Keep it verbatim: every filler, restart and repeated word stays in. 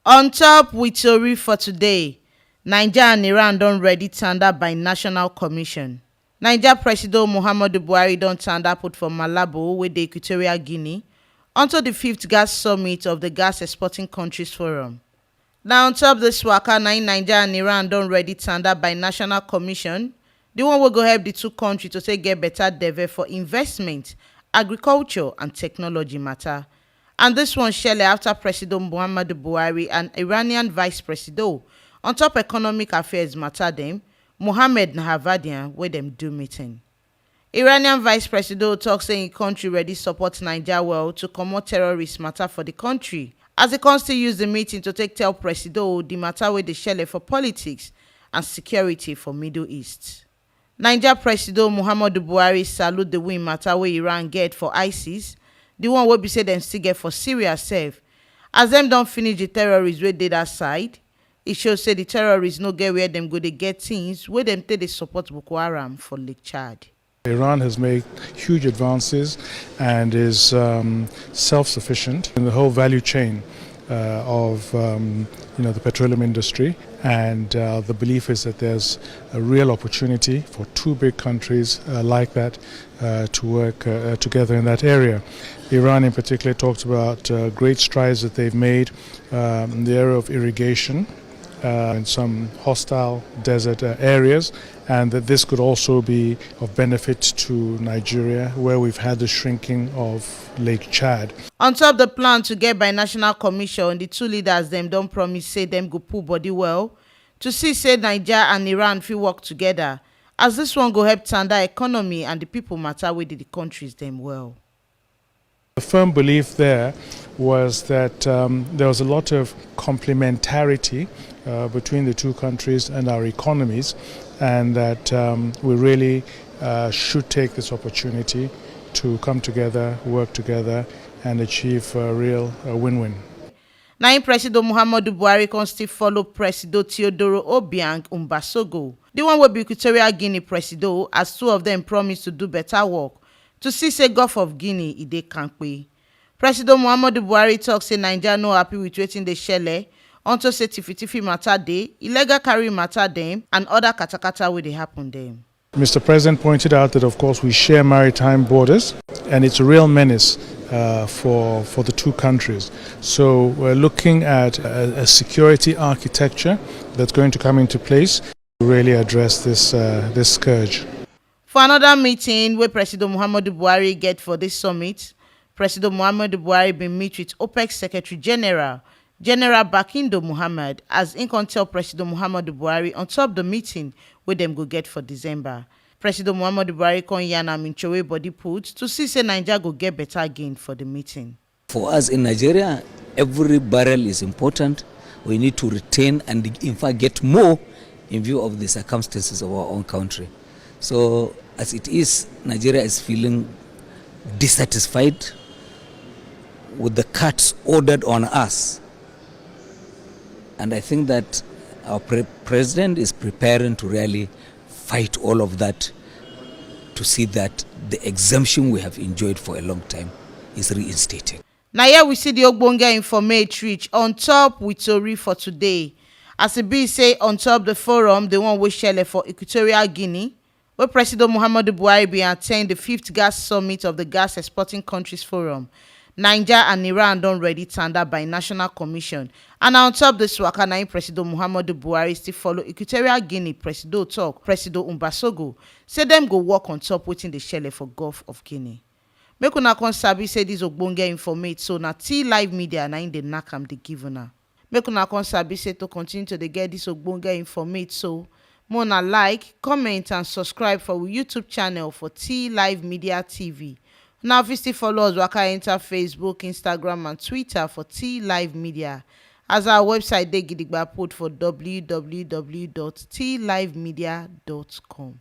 On top with tori for today, Naija and Iran don ready tanda by National Commission. Naija Presido Muhammadu Buhari don tanda put for Malabo wey dey Equatorial Guinea unto di fifth gas summit of di Gas Exporting Countries Forum. Na on top dis waka na im Naija and Iran don ready tanda by National Commission, di one wey go help di two kontri to take get beta deve for investment, agriculture and technology mata. And dis one shele afta President Muhammadu Buhari and Iranian Vice Presido on top economic affairs mata dem, Mohammed Nahavadian, wey dem do meeting. Iranian Vice Presido tok say im kontri ready support Naija well to comot terrorist mata for di kontri, as e kon still use di meeting to take tell Presido di mata wey dey shele for politics and security for Middle East. Naija Presido Muhammadu Buhari salute di win mata wey Iran get for ISIS, di one wey be say dem still get for Syria sef, as dem don finish di terrorists wey dey dat side. E show say di terrorists no get where dem go dey get tins wey dem take dey support Boko Haram for Lake Chad. Iran has made huge advances and is um, self-sufficient in the whole value chain uh, of um, you know, the petroleum industry. And uh, the belief is that there's a real opportunity for two big countries uh, like that uh, to work uh, uh, together in that area. Iran, in particular, talked about uh, great strides that they've made um, in the area of irrigation uh, in some hostile desert uh, areas, and that this could also be of benefit to Nigeria, where we've had the shrinking of Lake Chad. On top the plan to get binational commission, the two leaders dem don promise say dem go pull body well to see say Niger and Iran fit work together, as this one go help tanda economy and the people matter wey dey the countries dem well. The firm belief there was that um, there was a lot of complementarity uh, between the two countries and our economies, and that um, we really uh, should take this opportunity to come together, work together, and achieve a real uh, win-win. Na im Presido Muhammadu Buhari come still follow Presido Teodoro Obiang Mbasogo, the one wey be Equatorial Guinea Presido, as two of them promise to do better work to see say Gulf of Guinea e dey kampe. Presido Muhammadu Buhari talk say Naija no happy with wetin dey shele, unto say tiffy-tiffy matter dey, illegal carry matter dem, and other katakata wey dey happen dem. Mister President pointed out that, of course, we share maritime borders, and it's a real menace uh, for, for the two countries. So we're looking at a, a security architecture that's going to come into place to really address this, uh, this scourge. For another meeting wey Presido Muhammadu Buhari get for this summit, Presido Muhammadu Buhari bin meet with OPEC Secretary General, General Bakindo Muhammad, as im come tell Presido Muhammadu Buhari on top the meeting wey dem go get for December. Presido Muhammadu Buhari come yarn am in throway body put to see say Naija go get better gain for the meeting. For us in Nigeria, every barrel is important. We need to retain and, in fact, get more in view of the circumstances of our own country. So, as it is, Nigeria is feeling dissatisfied with the cuts ordered on us. And I think that our pre- president is preparing to really fight all of that to see that the exemption we have enjoyed for a long time is reinstated. Na here we see the ogbonge informate reach on top with tori for today. As e be say on top the forum, the one wey shele for Equatorial Guinea, wey Presido Muhammadu Buhari bin attend the fifth gas summit of the Gas Exporting Countries Forum, Naija and Iran don ready tanda by National Commission. And na on top this waka na im Presido Muhammadu Buhari still follow Equatorial Guinea Presido talk, Presido Mbasogo, say dem go work on top wetin dey shele for Gulf of Guinea. Make una come sabi say this ogbonge informate so na T Live Media na im dey knack am dey give una. Make una come sabi say to continue to dey get this ogbonge informate so, make una like, comment and subscribe for we YouTube channel for T Live Media T V. Una fit still follow us waka enter Facebook, Instagram and Twitter for T Live Media. As our website dey gidigba put for w w w dot t live media dot com.